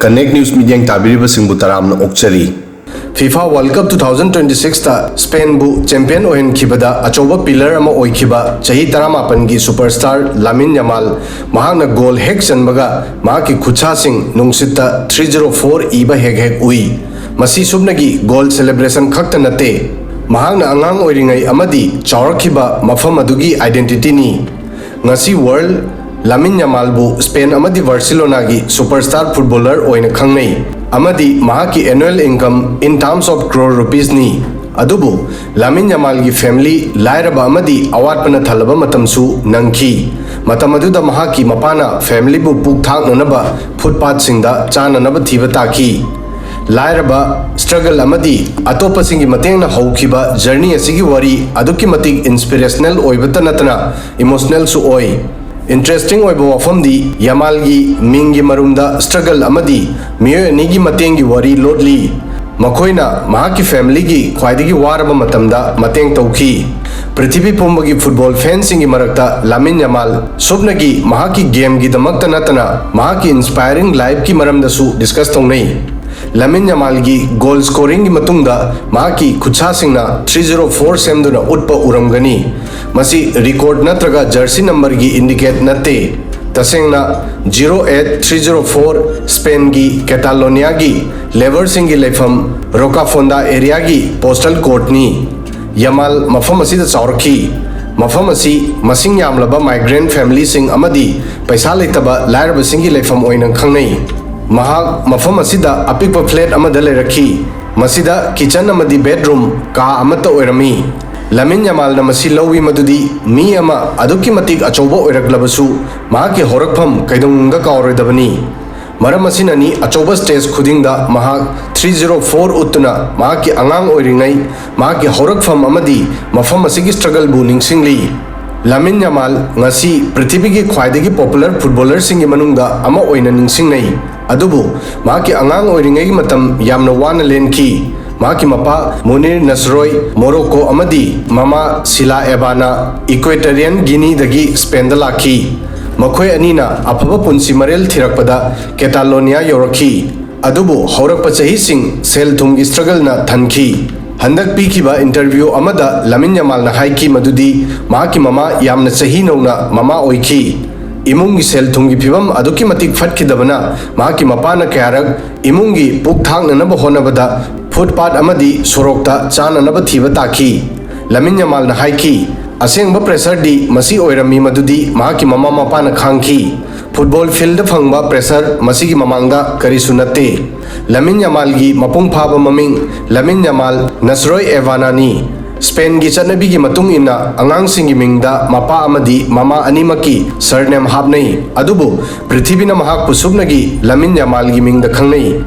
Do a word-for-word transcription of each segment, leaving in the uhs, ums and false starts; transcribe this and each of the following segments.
Connect News ꯃꯤꯠꯌꯦꯡ ꯇꯥꯕꯤꯔꯤꯕꯁꯤꯡꯕꯨ ꯇꯔꯥꯝꯅ ꯑꯣꯛꯆꯔꯤ꯫ FIFA World Cup two thousand twenty sixꯇ ꯁ꯭ꯄꯦꯟꯕꯨ ꯆꯦꯝꯄꯤꯌꯟ ꯑꯣꯏꯍꯟꯈꯤꯕꯗ ꯑꯆꯧꯕ ꯄꯤꯂꯔ ꯑꯃ ꯑꯣꯏꯈꯤꯕ ꯆꯍꯤ ꯇꯔꯥꯃꯥꯄꯟꯒꯤ ꯁꯨꯄꯔꯁ꯭ꯇꯥꯔ ꯂꯥꯃꯤꯟ ꯌꯥꯃꯥꯜ, ꯃꯍꯥꯛꯅ ꯒꯣꯜ ꯍꯦꯛ ꯆꯟꯕꯒ ꯃꯍꯥꯛꯀꯤ ꯈꯨꯠꯁꯥꯁꯤꯡ ꯅꯨꯡꯁꯤꯠꯇ three zero four ꯏꯕ ꯍꯦꯛ ꯍꯦꯛ ꯎꯏ꯫ ꯃꯁꯤ ꯁꯨꯞꯅꯒꯤ ꯒꯣꯜ ꯁꯦꯂꯦꯕ꯭ꯔꯦꯁꯟ ꯈꯛꯇ ꯅꯠꯇꯦ, ꯃꯍꯥꯛꯅ ꯑꯉꯥꯡ ꯑꯣꯏꯔꯤꯉꯩ ꯑꯃꯗꯤ ꯆꯥꯎꯔꯛꯈꯤꯕ ꯃꯐꯝ ꯑꯗꯨꯒꯤ ꯑꯥꯏꯗꯦꯟꯇꯤꯇꯤꯅꯤ꯫ ꯉꯁꯤ ꯋꯥꯔꯜꯗ ꯂꯥꯃꯤꯟ ꯌꯥꯃꯥꯜꯕꯨ ꯁ꯭ꯄꯦꯟ ꯑꯃꯗꯤ ꯕꯥꯔꯁꯤꯂꯣꯅꯥꯒꯤ ꯁꯨꯄꯔꯁ꯭ꯇꯥꯔ ꯐꯨꯠꯕꯣꯂꯔ ꯑꯣꯏꯅ ꯈꯪꯅꯩ ꯑꯃꯗꯤ ꯃꯍꯥꯛꯀꯤ annual income in terms of crore rupeesꯅꯤ꯫ ꯑꯗꯨꯕꯨ ꯂꯥꯃꯤꯟ ꯌꯥꯃꯥꯜꯒꯤ ꯐꯦꯃꯤꯂꯤ ꯂꯥꯏꯔꯕ ꯑꯃꯗꯤ ꯑꯋꯥꯠꯄꯅ ꯊꯜꯂꯕ ꯃꯇꯝꯁꯨ ꯅꯪꯈꯤ꯫ ꯃꯇꯝ ꯑꯗꯨꯗ ꯃꯍꯥꯛꯀꯤ ꯃꯄꯥꯅ ꯐꯦꯃꯤꯂꯤꯕꯨ ꯄꯨꯛ ꯊꯥꯛꯅꯅꯕ ꯐꯨꯠꯄꯥꯠꯁꯤꯡꯗ ꯆꯥꯅꯅꯕ ꯊꯤꯕ ꯇꯥꯈꯤ꯫ ꯂꯥꯏꯔꯕ, ꯁ꯭ꯇ꯭ꯔꯒꯜ ꯑꯃꯗꯤ ꯑꯇꯣꯞꯄꯁꯤꯡꯒꯤ ꯃꯇꯦꯡꯅ ꯍꯧꯈꯤꯕ ꯖꯔꯅꯤ ꯑꯁꯤꯒꯤ ꯋꯥꯔꯤ ꯑꯗꯨꯛꯀꯤ ꯃꯇꯤꯛ ꯏꯟꯁꯄꯤꯔꯦꯁꯅꯦꯜ ꯑꯣꯏꯕꯇ ꯅꯠꯇꯅ ꯏꯃꯣꯁꯅꯦꯜꯁꯨ ꯑꯣꯏ꯫ ꯏꯟꯇꯔꯦꯁꯇꯤꯡ ꯑꯣꯏꯕ ꯋꯥꯐꯝꯗꯤ ꯌꯥꯃꯥꯜꯒꯤ ꯃꯤꯡꯒꯤ ꯃꯔꯨꯝꯗ ꯁ꯭ꯇ꯭ꯔꯒꯜ ꯑꯃꯗꯤ ꯃꯤꯑꯣꯏ ꯑꯅꯤꯒꯤ ꯃꯇꯦꯡꯒꯤ ꯋꯥꯔꯤ ꯂꯣꯠꯂꯤ꯫ ꯃꯈꯣꯏꯅ ꯃꯍꯥꯛꯀꯤ ꯐꯦꯃꯤꯂꯤꯒꯤ ꯈ꯭ꯋꯥꯏꯗꯒꯤ ꯋꯥꯔꯕ ꯃꯇꯝꯗ ꯃꯇꯦꯡ ꯇꯧꯈꯤ꯫ ꯄ꯭ꯔꯤꯊꯤꯕꯤ ꯄꯨꯝꯕꯒꯤ ꯐꯨꯠꯕꯣꯜ ꯐꯦꯟꯁꯤꯡꯒꯤ ꯃꯔꯛꯇ ꯂꯥꯃꯤꯟ ꯌꯥꯃꯥꯜ ꯁꯨꯞꯅꯒꯤ ꯃꯍꯥꯛꯀꯤ ꯒꯦꯝꯒꯤꯗꯃꯛꯇ ꯅꯠꯇꯅ ꯃꯍꯥꯛꯀꯤ ꯏꯟꯁꯄꯥꯏꯔꯤꯡ ꯂꯥꯏꯐꯀꯤ ꯃꯔꯝꯗꯁꯨ ꯗꯤꯁꯀꯁ ꯇꯧꯅꯩ꯫ ꯂꯥꯃꯤꯟ ꯌꯥꯃꯥꯜꯒꯤ ꯒꯣꯜ ꯁ꯭ꯀꯣꯔꯤꯡꯒꯤ ꯃꯇꯨꯡꯗ ꯃꯍꯥꯛꯀꯤ ꯈꯨꯠꯁꯥꯁꯤꯡꯅ three zero four ꯁꯦꯝꯗꯨꯅ ꯎꯠꯄ ꯎꯔꯝꯒꯅꯤ꯫ ꯃꯁꯤ ꯔꯦꯀꯣꯔꯗ ꯅꯠꯇ꯭ꯔꯒ ꯖꯔꯁꯤ ꯅꯝꯕꯔꯒꯤ ꯏꯟꯗꯤꯀꯦꯠ ꯅꯠꯇꯦ꯫ ꯇꯁꯦꯡꯅ, zero eight three zero four ꯁ꯭ꯄꯦꯟꯒꯤ ꯀꯦꯇꯥꯂꯣꯅꯤꯌꯥꯒꯤ ꯂꯦꯕꯔꯁꯤꯡꯒꯤ ꯂꯩꯐꯝ ꯔꯣꯀꯥꯐꯣꯟꯗꯥ ꯑꯦꯔꯤꯌꯥꯒꯤ ꯄꯣꯁꯇꯜ ꯀꯣꯗꯅꯤ꯫ ꯌꯥꯃꯥꯜ ꯃꯐꯝ ꯑꯁꯤꯗ ꯆꯥꯎꯔꯛꯈꯤ꯫ ꯃꯐꯝ ꯑꯁꯤ ꯃꯁꯤꯡ ꯌꯥꯝꯂꯕ ꯃꯥꯏꯒ꯭ꯔꯦꯟꯠ ꯐꯦꯃꯤꯂꯤꯁꯤꯡ ꯑꯃꯗꯤ ꯄꯩꯁꯥ ꯂꯩꯇꯕ ꯂꯥꯏꯔꯕꯁꯤꯡꯒꯤ ꯂꯩꯐꯝ ꯑꯣꯏꯅ ꯈꯪꯅꯩ꯫ ꯃꯍꯥꯛ ꯃꯐꯝ ꯑꯁꯤꯗ ꯑꯄꯤꯛꯄ ꯐ꯭ꯂꯦꯠ ꯑꯃꯗ ꯂꯩꯔꯛꯈꯤ, ꯃꯁꯤꯗ ꯀꯤꯆꯟ ꯑꯃꯗꯤ ꯕꯦꯗꯔꯨꯝ ꯀꯥ ꯑꯃꯠꯇ ꯑꯣꯏꯔꯝꯃꯤ꯫ ꯂꯥꯃꯤꯟ ꯌꯥꯃꯥꯜꯅ ꯃꯁꯤ ꯂꯧꯏ ꯃꯗꯨꯗꯤ ꯃꯤ ꯑꯃ ꯑꯗꯨꯛꯀꯤ ꯃꯇꯤꯛ ꯑꯆꯧꯕ ꯑꯣꯏꯔꯛꯂꯕꯁꯨ ꯃꯍꯥꯛꯀꯤ ꯍꯧꯔꯛꯐꯝ ꯀꯩꯗꯧꯅꯨꯡꯗ ꯀꯥꯎꯔꯣꯏꯗꯕꯅꯤ꯫ ꯃꯔꯝ ꯑꯁꯤꯅꯅꯤ ꯑꯆꯧꯕ ꯁ꯭ꯇꯦꯖ ꯈꯨꯗꯤꯡꯗ ꯃꯍꯥꯛ three zero four ꯎꯠꯇꯨꯅ ꯃꯍꯥꯛꯀꯤ ꯑꯉꯥꯡ ꯑꯣꯏꯔꯤꯉꯩ, ꯃꯍꯥꯛꯀꯤ ꯍꯧꯔꯛꯐꯝ ꯑꯃꯗꯤ ꯃꯐꯝ ꯑꯁꯤꯒꯤ ꯁ꯭ꯇ꯭ꯔꯒꯜꯕꯨ ꯅꯤꯡꯁꯤꯡꯂꯤ꯫ ꯂꯥꯃꯤꯟ ꯌꯥꯃꯥꯜ ꯉꯁꯤ ꯄ꯭ꯔꯤꯊꯤꯕꯤꯒꯤ ꯈ꯭ꯋꯥꯏꯗꯒꯤ ꯄꯣꯄꯨꯂꯔ ꯐꯨꯠꯕꯣꯂꯔꯁꯤꯡꯒꯤ ꯃꯅꯨꯡꯗ ꯑꯃ ꯑꯣꯏꯅ ꯅꯤꯡꯁꯤꯡꯅꯩ, ꯑꯗꯨꯕꯨ ꯃꯍꯥꯛꯀꯤ ꯑꯉꯥꯡ ꯑꯣꯏꯔꯤꯉꯩꯒꯤ ꯃꯇꯝ ꯌꯥꯝꯅ ꯋꯥꯅ ꯂꯦꯟꯈꯤ꯫ ꯃꯍꯥꯛꯀꯤ ꯃꯄꯥ ꯃꯨꯅꯤꯔ ꯅꯁꯔꯣꯏ, ꯃꯣꯔꯣꯀꯣ, ꯑꯃꯗꯤ ꯃꯃꯥ ꯁꯤꯂꯥ ꯑꯦꯕꯥꯅ ꯏꯀ꯭ꯋꯦꯇꯔꯤꯌꯟ ꯒꯤꯅꯤꯗꯒꯤ ꯁ꯭ꯄꯦꯟꯗ ꯂꯥꯛꯈꯤ꯫ ꯃꯈꯣꯏ ꯑꯅꯤꯅ ꯑꯐꯕ ꯄꯨꯟꯁꯤ ꯃꯔꯦꯜ ꯊꯤꯔꯛꯄꯗ ꯀꯦꯇꯥꯂꯣꯅꯤꯌꯥ ꯌꯧꯔꯛꯈꯤ꯫ ꯑꯗꯨꯕꯨ ꯍꯧꯔꯛꯄ ꯆꯍꯤꯁꯤꯡ ꯁꯦꯜ ꯊꯨꯝꯒꯤ ꯁ꯭ꯇ꯭ꯔꯒꯜꯅ ꯊꯟꯈꯤ꯫ ꯍꯟꯗꯛ ꯄꯤꯈꯤꯕ ꯏꯟꯇꯔꯚ꯭ꯌꯨ ꯑꯃꯗ ꯂꯥꯃꯤꯟ ꯌꯥꯃꯥꯜꯅ ꯍꯥꯏꯈꯤ ꯃꯗꯨꯗꯤ ꯃꯍꯥꯛꯀꯤ ꯃꯃꯥ ꯌꯥꯝꯅ ꯆꯍꯤ ꯅꯧꯅ ꯃꯃꯥ ꯑꯣꯏꯈꯤ꯫ ꯏꯃꯨꯡꯒꯤ ꯁꯦꯜ ꯊꯨꯝꯒꯤ ꯐꯤꯕꯝ ꯑꯗꯨꯛꯀꯤ ꯃꯇꯤꯛ ꯐꯠꯈꯤꯗꯕꯅ ꯃꯍꯥꯛꯀꯤ ꯃꯄꯥꯅ ꯀꯌꯥꯔꯛ ꯏꯃꯨꯡꯒꯤ ꯄꯨꯛ ꯊꯥꯛꯅꯅꯕ ꯍꯣꯠꯅꯕꯗ ꯐꯨꯠꯄꯥꯠ ꯑꯃꯗꯤ ꯁꯣꯔꯣꯛꯇ ꯆꯥꯅꯅꯕ ꯊꯤꯕ ꯇꯥꯈꯤ꯫ ꯂꯥꯃꯤꯟ ꯌꯥꯃꯥꯜꯅ ꯍꯥꯏꯈꯤ, "ꯑꯁꯦꯡꯕ ꯄ꯭ꯔꯦꯁꯔꯗꯤ ꯃꯁꯤ ꯑꯣꯏꯔꯝꯃꯤ ꯃꯗꯨꯗꯤ ꯃꯍꯥꯛꯀꯤ ꯃꯃꯥ ꯃꯄꯥꯅ ꯈꯥꯡꯈꯤ꯫ ꯐꯨꯠꯕꯣꯜ ꯐꯤꯜꯗ ꯐꯪꯕ ꯄ꯭ꯔꯦꯁꯔ ꯃꯁꯤꯒꯤ ꯃꯃꯥꯡꯗ ꯀꯔꯤꯁꯨ ꯅꯠꯇꯦ"꯫ ꯂꯥꯃꯤꯟ ꯌꯥꯃꯥꯜꯒꯤ ꯃꯄꯨꯡ ꯐꯥꯕ ꯃꯃꯤꯡ ꯂꯥꯃꯤꯟ ꯌꯥꯃꯥꯜ ꯅꯁꯔꯣꯏ ꯑꯦꯚꯥꯅꯥꯅꯤ꯫ ꯁ꯭ꯄꯦꯟꯒꯤ ꯆꯠꯅꯕꯤꯒꯤ ꯃꯇꯨꯡ ꯏꯟꯅ ꯑꯉꯥꯡꯁꯤꯡꯒꯤ ꯃꯤꯡꯗ ꯃꯄꯥ ꯑꯃꯗꯤ ꯃꯃꯥ ꯑꯅꯤꯃꯛꯀꯤ ꯁꯔꯅꯦꯝ ꯍꯥꯞꯅꯩ, ꯑꯗꯨꯕꯨ ꯄ꯭ꯔꯤꯊꯤꯕꯤꯅ ꯃꯍꯥꯛꯄꯨ ꯁꯨꯞꯅꯒꯤ ꯂꯥꯃꯤꯟ ꯌꯥꯃꯥꯜꯒꯤ ꯃꯤꯡꯗ ꯈꯪꯅꯩ꯫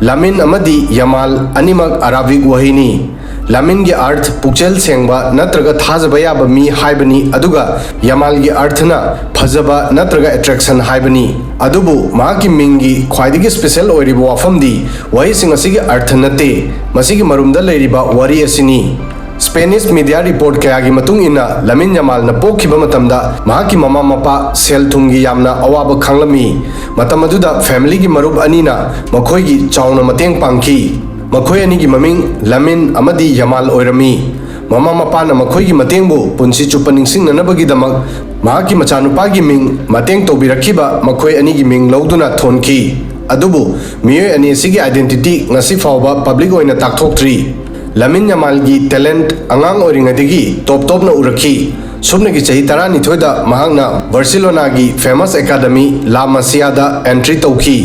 ꯂꯥꯃꯤꯟ ꯑꯃꯗꯤ ꯌꯥꯃꯥꯜ ꯑꯅꯤꯃꯛ ꯑꯔꯥꯕꯤꯛ ꯋꯥꯍꯩꯅꯤ꯫ ꯂꯥꯃꯤꯟꯒꯤ ꯑꯔꯊ ꯄꯨꯛꯆꯦꯜ ꯁꯦꯡꯕ ꯅꯠꯇ꯭ꯔꯒ ꯊꯥꯖꯕ ꯌꯥꯕ ꯃꯤ ꯍꯥꯏꯕꯅꯤ, ꯑꯗꯨꯒ ꯌꯥꯃꯥꯜꯒꯤ ꯑꯔꯊꯅ ꯐꯖꯕ ꯅꯠꯇ꯭ꯔꯒ ꯑꯦꯇ꯭ꯔꯦꯛꯁꯟ ꯍꯥꯏꯕꯅꯤ꯫ ꯑꯗꯨꯕꯨ ꯃꯍꯥꯛꯀꯤ ꯃꯤꯡꯒꯤ ꯈ꯭ꯋꯥꯏꯗꯒꯤ ꯁ꯭ꯄꯦꯁꯦꯜ ꯑꯣꯏꯔꯤꯕ ꯋꯥꯐꯝꯗꯤ ꯋꯥꯍꯩꯁꯤꯡ ꯑꯁꯤꯒꯤ ꯑꯔꯊ ꯅꯠꯇꯦ, ꯃꯁꯤꯒꯤ ꯃꯔꯨꯝꯗ ꯂꯩꯔꯤꯕ ꯋꯥꯔꯤ ꯑꯁꯤꯅꯤ꯫ ꯁ꯭ꯄꯦꯅꯤꯁ ꯃꯤꯗꯤꯌꯥ ꯔꯤꯄꯣꯔꯠ ꯀꯌꯥꯒꯤ ꯃꯇꯨꯡ ꯏꯟꯅ, ꯂꯥꯃꯤꯟ ꯌꯥꯃꯥꯜꯅ ꯄꯣꯛꯈꯤꯕ ꯃꯇꯝꯗ ꯃꯍꯥꯛꯀꯤ ꯃꯃꯥ ꯃꯄꯥ ꯁꯦꯜ ꯊꯨꯝꯒꯤ ꯌꯥꯝꯅ ꯑꯋꯥꯕ ꯈꯥꯡꯂꯝꯃꯤ꯫ ꯃꯇꯝ ꯑꯗꯨꯗ ꯐꯦꯃꯤꯂꯤꯒꯤ ꯃꯔꯨꯞ ꯑꯅꯤꯅ ꯃꯈꯣꯏꯒꯤ ꯆꯥꯎꯅ ꯃꯇꯦꯡ ꯄꯥꯡꯈꯤ꯫ ꯃꯈꯣꯏ ꯑꯅꯤꯒꯤ ꯃꯃꯤꯡ ꯂꯥꯃꯤꯟ ꯑꯃꯗꯤ ꯌꯥꯃꯥꯜ ꯑꯣꯏꯔꯝꯃꯤ꯫ ꯃꯃꯥ ꯃꯄꯥꯅ ꯃꯈꯣꯏꯒꯤ ꯃꯇꯦꯡꯕꯨ ꯄꯨꯟꯁꯤ ꯆꯨꯞꯄ ꯅꯤꯡꯁꯤꯡꯅꯅꯕꯒꯤꯗꯃꯛ ꯃꯍꯥꯛꯀꯤ ꯃꯆꯥꯅꯨꯄꯥꯒꯤ ꯃꯤꯡ ꯃꯇꯦꯡ ꯇꯧꯕꯤꯔꯛꯈꯤꯕ ꯃꯈꯣꯏ ꯑꯅꯤꯒꯤ ꯃꯤꯡ ꯂꯧꯗꯨꯅ ꯊꯣꯟꯈꯤ꯫ ꯑꯗꯨꯕꯨ ꯃꯤꯑꯣꯏ ꯑꯅꯤ ꯑꯁꯤꯒꯤ ꯑꯥꯏꯗꯦꯟꯇꯤꯇꯤ ꯉꯁꯤ ꯐꯥꯎꯕ ꯄꯕ꯭ꯂꯤꯛ ꯑꯣꯏꯅ ꯇꯥꯛꯊꯣꯛꯇ꯭ꯔꯤ꯫ ꯂꯥꯃꯤꯟ ꯌꯥꯃꯥꯜꯒꯤ ꯇꯦꯂꯦꯟꯠ ꯑꯉꯥꯡ ꯑꯣꯏꯔꯤꯉꯩꯗꯒꯤ ꯇꯣꯞ ꯇꯣꯞꯅ ꯎꯔꯛꯈꯤ꯫ ꯁꯨꯞꯅꯒꯤ ꯆꯍꯤ ꯇꯔꯥꯅꯤꯊꯣꯏꯗ ꯃꯍꯥꯛꯅ ꯕꯥꯔꯁꯤꯂꯣꯅꯥꯒꯤ ꯐꯦꯃꯁ ꯑꯦꯀꯥꯗꯃꯤ ꯂꯥ ꯃꯁꯤꯌꯥꯗ ꯑꯦꯟꯇ꯭ꯔꯤ ꯇꯧꯈꯤ꯫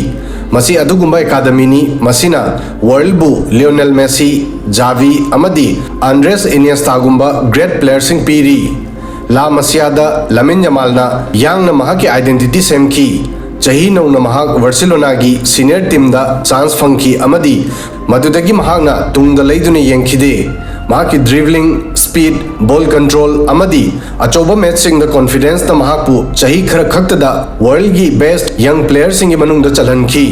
ꯃꯁꯤ ꯑꯗꯨꯒꯨꯝꯕ ꯑꯦꯀꯥꯗꯃꯤꯅꯤ ꯃꯁꯤꯅ ꯋꯥꯔꯜꯕꯨ ꯂꯤꯑꯣꯅꯦꯜ ꯃꯦꯁꯤ, ꯖꯥꯚꯤ ꯑꯃꯗꯤ ꯑꯟꯗ꯭ꯔꯦꯁ ꯏꯅꯤꯌꯦꯁꯇꯥꯒꯨꯝꯕ ꯒ꯭ꯔꯦꯠ ꯄ꯭ꯂꯦꯌꯔꯁꯤꯡ ꯄꯤꯔꯤ꯫ ꯂꯥ ꯃꯁꯤꯌꯥꯗ ꯂꯥꯃꯤꯟ ꯌꯥꯃꯥꯜꯅ ꯌꯥꯡꯅ ꯃꯍꯥꯛꯀꯤ ꯑꯥꯏꯗꯦꯟꯇꯤꯇꯤ ꯁꯦꯝꯈꯤ꯫ ꯆꯍꯤ ꯅꯧꯅ ꯃꯍꯥꯛ ꯕꯥꯔꯁꯤꯂꯣꯅꯥꯒꯤ ꯁꯤꯅꯤꯌꯔ ꯇꯤꯝꯗ ꯆꯥꯟꯁ ꯐꯪꯈꯤ ꯑꯃꯗꯤ ꯃꯗꯨꯗꯒꯤ ꯃꯍꯥꯛꯅ ꯇꯨꯡꯗ ꯂꯩꯗꯨꯅ ꯌꯦꯡꯈꯤꯗꯦ꯫ ꯃꯍꯥꯛꯀꯤ ꯗ꯭ꯔꯤꯕ꯭ꯂꯤꯡ, ꯁ꯭ꯄꯤꯗ, ꯕꯣꯜ ꯀꯟꯇ꯭ꯔꯣꯜ ꯑꯃꯗꯤ ꯑꯆꯧꯕ ꯃꯦꯆꯁꯤꯡꯗ ꯀꯣꯟꯐꯤꯗꯦꯟꯁꯇ ꯃꯍꯥꯛꯄꯨ ꯆꯍꯤ ꯈꯔ ꯈꯛꯇꯗ ꯋꯥꯔꯜꯒꯤ ꯕꯦꯁ꯭ꯠ ꯌꯪ ꯄ꯭ꯂꯦꯌꯔꯁꯤꯡꯒꯤ ꯃꯅꯨꯡꯗ ꯆꯜꯍꯟꯈꯤ꯫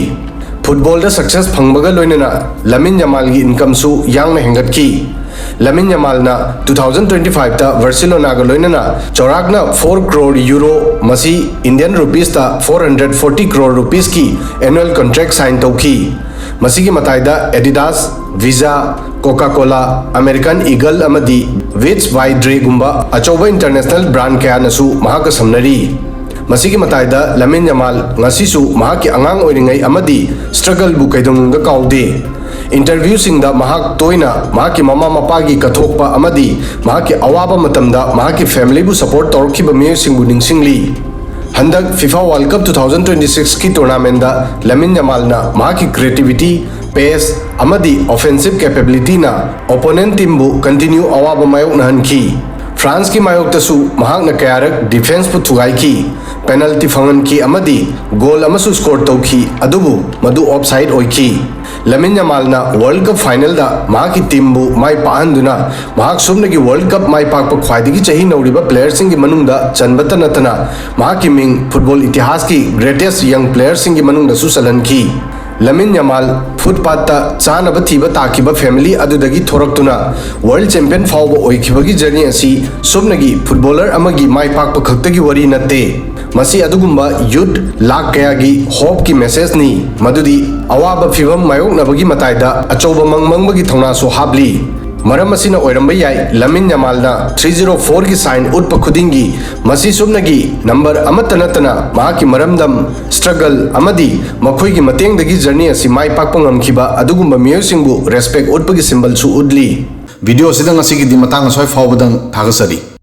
ꯐꯨꯠꯕꯣꯜꯗ ꯁꯛꯁꯦꯁ ꯐꯪꯕꯒ ꯂꯣꯏꯅꯅ ꯂꯥꯃꯤꯟ ꯌꯥꯃꯥꯜꯒꯤ ꯏꯟꯀꯝꯁꯨ ꯌꯥꯡꯅ ꯍꯦꯟꯒꯠꯈꯤ꯫ ꯂꯥꯃꯤꯟ ꯌꯥꯃꯥꯜꯅ two thousand twenty five ꯇ ꯕꯥꯔꯁꯤꯂꯣꯅꯥꯒ ꯂꯣꯏꯅꯅ ꯆꯥꯎꯔꯥꯛꯅ four crore euro, ꯃꯁꯤ Indian rupees ꯇ four hundred forty crore rupees ꯀꯤ annual contract sign ꯇꯧꯈꯤ꯫ ꯃꯁꯤꯒꯤ ꯃꯇꯥꯏꯗ Adidas, Visa, Coca-Cola, American Eagle ꯑꯃꯗꯤ Beats by Dre ꯒꯨꯝꯕ ꯑꯆꯧꯕ international brand ꯀꯌꯥꯅꯁꯨ ꯃꯍꯥꯛꯀ ꯁꯝꯅꯔꯤ꯫ ꯃꯁꯤꯒꯤ ꯃꯇꯥꯏꯗ ꯂꯥꯃꯤꯟ ꯌꯥꯃꯥꯜ ꯉꯁꯤꯁꯨ ꯃꯍꯥꯛꯀꯤ ꯑꯉꯥꯡ ꯑꯣꯏꯔꯤꯉꯩ ꯑꯃꯗꯤ struggle ꯕꯨ ꯀꯩꯗꯧꯅꯨꯡꯗ ꯀꯥꯎꯗꯦ꯫ Interview ꯁꯤꯡꯗ ꯃꯍꯥꯛ ꯇꯣꯏꯅ ꯃꯍꯥꯛꯀꯤ ꯃꯃꯥ ꯃꯄꯥꯒꯤ ꯀꯠꯊꯣꯛꯄ ꯑꯃꯗꯤ ꯃꯍꯥꯛꯀꯤ ꯑꯋꯥꯕ ꯃꯇꯝꯗ ꯃꯍꯥꯛꯀꯤ family ꯕꯨ support ꯇꯧꯔꯛꯈꯤꯕ ꯃꯤꯑꯣꯏꯁꯤꯡꯕꯨ ꯅꯤꯡꯁꯤꯡꯂꯤ꯫ ꯍꯟꯗꯛ FIFA World Cup two thousand twenty six ꯀꯤ tournament ꯗ ꯂꯥꯃꯤꯟ ꯌꯥꯃꯥꯜꯅ ꯃꯍꯥꯛꯀꯤ creativity, pace ꯑꯃꯗꯤ offensive capability ꯅ opponent team ꯕꯨ continue ꯑꯋꯥꯕ ꯃꯥꯌꯣꯛꯅꯍꯟꯈꯤ꯫ France ꯀꯤ ꯃꯥꯌꯣꯛꯇꯁꯨ ꯃꯍꯥꯛꯅ ꯀꯌꯥꯔꯛ defence ꯄꯨ ꯊꯨꯒꯥꯏꯈꯤ, penalty ꯐꯪꯍꯟꯈꯤ ꯑꯃꯗꯤ goal ꯑꯃꯁꯨ score ꯇꯧꯈꯤ, ꯑꯗꯨꯕꯨ ꯃꯗꯨ offside ꯑꯣꯏꯈꯤ꯫ ꯂꯥꯃꯤꯟ ꯌꯥꯃꯥꯜꯅ World Cup final ꯗ ꯃꯍꯥꯛꯀꯤ team ꯕꯨ ꯃꯥꯏ ꯄꯥꯛꯍꯟꯗꯨꯅ ꯃꯍꯥꯛ ꯁꯨꯞꯅꯒꯤ World Cup ꯃꯥꯏ ꯄꯥꯛꯄ ꯈ꯭ꯋꯥꯏꯗꯒꯤ ꯆꯍꯤ ꯅꯧꯔꯤꯕ player ꯁꯤꯡꯒꯤ ꯃꯅꯨꯡꯗ ꯆꯟꯕꯇ ꯅꯠꯇꯅ ꯃꯍꯥꯛꯀꯤ ꯃꯤꯡ football ꯏꯇꯤꯍꯥꯁꯀꯤ greatest young player ꯁꯤꯡꯒꯤ ꯃꯅꯨꯡꯗꯁꯨ ꯆꯜꯍꯟꯈꯤ꯫ ꯂꯥꯃꯤꯟ ꯌꯥꯃꯥꯜ footpath ꯇ ꯆꯥꯅꯕ ꯊꯤꯕ ꯇꯥꯈꯤꯕ family ꯑꯗꯨꯗꯒꯤ ꯊꯣꯔꯛꯇꯨꯅ world champion ꯐꯥꯎꯕ ꯑꯣꯏꯈꯤꯕꯒꯤ journey ꯑꯁꯤ ꯁꯨꯞꯅꯒꯤ footballer ꯑꯃꯒꯤ ꯃꯥꯏ ꯄꯥꯛꯄ ꯈꯛꯇꯒꯤ ꯋꯥꯔꯤ ꯅꯠꯇꯦ꯫ ꯃꯁꯤ ꯑꯗꯨꯒꯨꯝꯕ youth ꯂꯥꯈ ꯀꯌꯥꯒꯤ hope ꯀꯤ message ꯅꯤ, ꯃꯗꯨꯗꯤ ꯑꯋꯥꯕ ꯐꯤꯚꯝ ꯃꯥꯌꯣꯛꯅꯕꯒꯤ ꯃꯇꯥꯏꯗ ꯑꯆꯧꯕ ꯃꯪ ꯃꯪꯕꯒꯤ ꯊꯧꯅꯥꯁꯨ ꯍꯥꯞꯂꯤ꯫ ꯃꯔꯝ ꯑꯁꯤꯅ ꯑꯣꯏꯔꯝꯕ ꯌꯥꯏ, ꯂꯥꯃꯤꯟ ꯌꯥꯃꯥꯜꯅ three zero four ꯒꯤ sign ꯎꯠꯄ ꯈꯨꯗꯤꯡꯒꯤ ꯃꯁꯤ ꯁꯨꯞꯅꯒꯤ number ꯑꯃꯠꯇ ꯅꯠꯇꯅ ꯃꯍꯥꯛꯀꯤ ꯃꯔꯝꯗꯝ, struggle ꯑꯃꯗꯤ ꯃꯈꯣꯏꯒꯤ ꯃꯇꯦꯡꯗꯒꯤ journey ꯑꯁꯤ ꯃꯥꯏ ꯄꯥꯛꯄ ꯉꯝꯈꯤꯕ ꯑꯗꯨꯒꯨꯝꯕ ꯃꯤꯑꯣꯏꯁꯤꯡꯕꯨ respect ꯎꯠꯄꯒꯤ symbol ꯁꯨ ꯎꯠꯂꯤ꯫ Video ꯑꯁꯤꯗ ꯉꯁꯤꯒꯤꯗꯤ ꯃꯇꯥꯡ ꯑꯁ꯭ꯋꯥꯏ ꯐꯥꯎꯕꯗꯪ ꯊꯥꯒꯠꯆꯔꯤ꯫